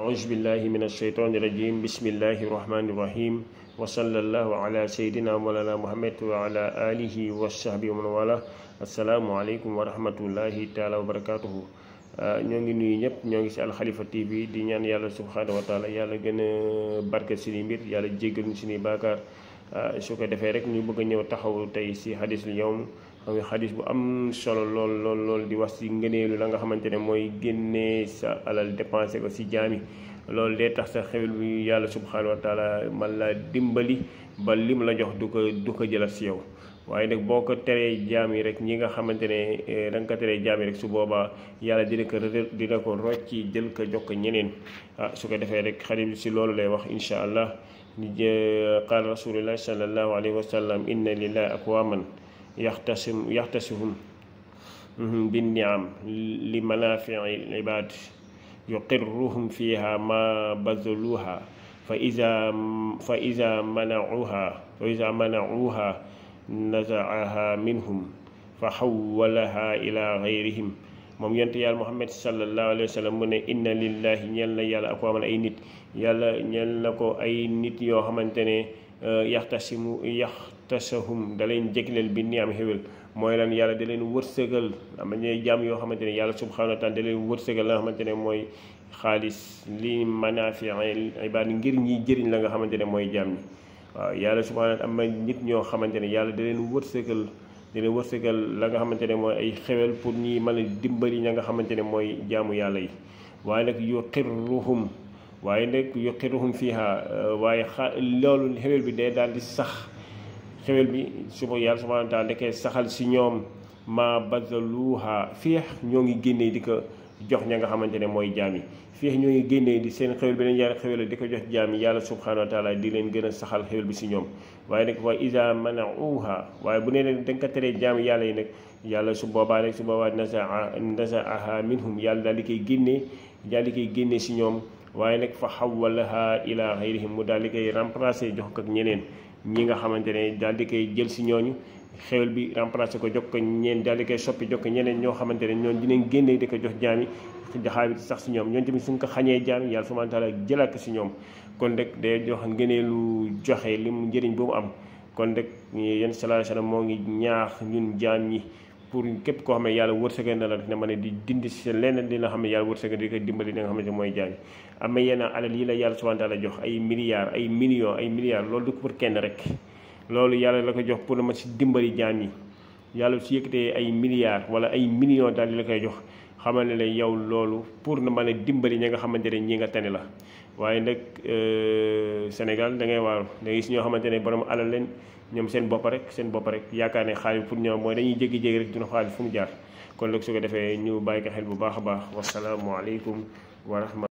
أعوذ بالله من الشيطان الرجيم بسم الله الرحمن الرحيم وصلى الله على سيدنا مولانا محمد وعلى آله وصحبه ومن والاه السلام عليكم ورحمة الله تعالى وبركاته. ñoo ngi nuyu ñëpp ñoo ngi ci Al Khalifa TV di ñaan yàlla subhanahu wa taala yàlla gën a barke suñuy mbir yàlla jéggal ñu suñuy baakaar su ko defee rek ñu bëgg a ñëw taxaw tey ci xadisul yawm xam nga xadis bu am solo lool di wax ci ngëneelu la nga xamante ne mooy génnee sa alal dépensé ko ci jaami loolu dee tax sa xewel bi yàlla subhanahu wa taala man la dimbali ba lim la jox du ko jëlat ci yow. waaye nag boo ko teree jaam yi rek ñi nga xamante ne da nga ko teree jaam yi rek su boobaa yàlla dina ko rocci jël ko jox ko ñeneen su ko defee rek xarit si loolu lay wax incha allah ni qaala rasulullah sallallahu alayhi wa sallam inna lillahi aqwaman yaxtasihum bin niam li manafii ibad yuqirruhum fiha ma bazaluha fa iza manauha nazaaha minhum fa xawalaha ila gayrihim. moom yonent yàlla Muhammad sallallahu alayhi wa sallam mu ne inna lillahi ñeel na yàlla ak waaman ay nit yàlla ñeel na ko ay nit yoo xamante ne yaxtasahum da leen jégleel bi ni am xéwal mooy lan yàlla da leen wërsëgal am na jaam yoo xamante ne yàlla subhanahu wa taala da leen wërsëgal la nga xamante ne mooy xaalis li manaafi ibaad ngir ñiy jëriñ la nga xamante ne mooy jaam ñi. waaw yàlla subhaanahu am na nit ñoo xamante ne yàlla da leen wërsëgal la nga xamante ne mooy ay xewel pour ñi mën a dimbali ña nga xamante ne mooy jaamu yàlla yi waaye nag yuqirruhum fiha waaye loolu xewel bi day daal di sax xewel bi yàlla subhaanahu wa taala da koy saxal si ñoom ma bazaluha fii ñoo ngi génnee di ko jox ña nga xamante ne mooy jaam yi fii ñoo ngi génnee di seen xewel bi leen yàlla xewel di ko jox jaam yi yàlla subhanahu wa taala di leen gën a saxal xewel bi si ñoom. waaye nag wa iza manauha waaye bu nee nag da nga ko teree jaam yàlla yi nag yàlla su boobaa nazaaha minhum yàlla daal di koy génnee si ñoom. waaye nag fa xawalaha ila gayrihim mu daal di koy remplacer jox ko ak ñeneen ñi nga xamante ne daal di koy jël si ñooñu xewel bi remplacé ko jox ko ñeen daal di koy soppi jox ko ñeneen ñoo xamante ne ñoon dinañ génnee di ko jox jaam yi jaxaa bi sax si ñoom ñoon tamit suñ ko xañee jaam yi yàlla subhaanahu wa taala jëlaat ko si ñoom. kon rek day jox ngëneelu joxe li mu njëriñ boobu am. kon rek yéen sallallahu alayhi wa sallam moo ngi ñaax ñun jaam ñi pour képp koo xam ne yàlla wërsëgal na la ne ma ne di dindi si leneen li nga xam ne yàlla wërsëgal di ko dimbali li nga xamante ne mooy jaam yi. am na yenn alal yi la yàlla subhaanahu wa taala jox ay milliards ay milliards loolu du ko pour kenn rek loolu yàlla la ko jox pour ma si dimbali jaam yi yàlla su yëkkatee ay milliards wala ay millions daal di la koy jox xamal ne la yow loolu pour na mën a dimbali ña nga xamante ne ñi nga tane la. waaye nag Sénégal da ngay waaru da ngay gis ñoo xamante ne borom alal leen ñoom seen bopp rek yaakaar ne xaalis pour ñoom mooy dañuy jékki-jékki rek duna xaalis fu mu jaar. kon nag su ko defee ñu bàyyi ko xel bu baax a baax wasalaamualeykum wa rahmatulah.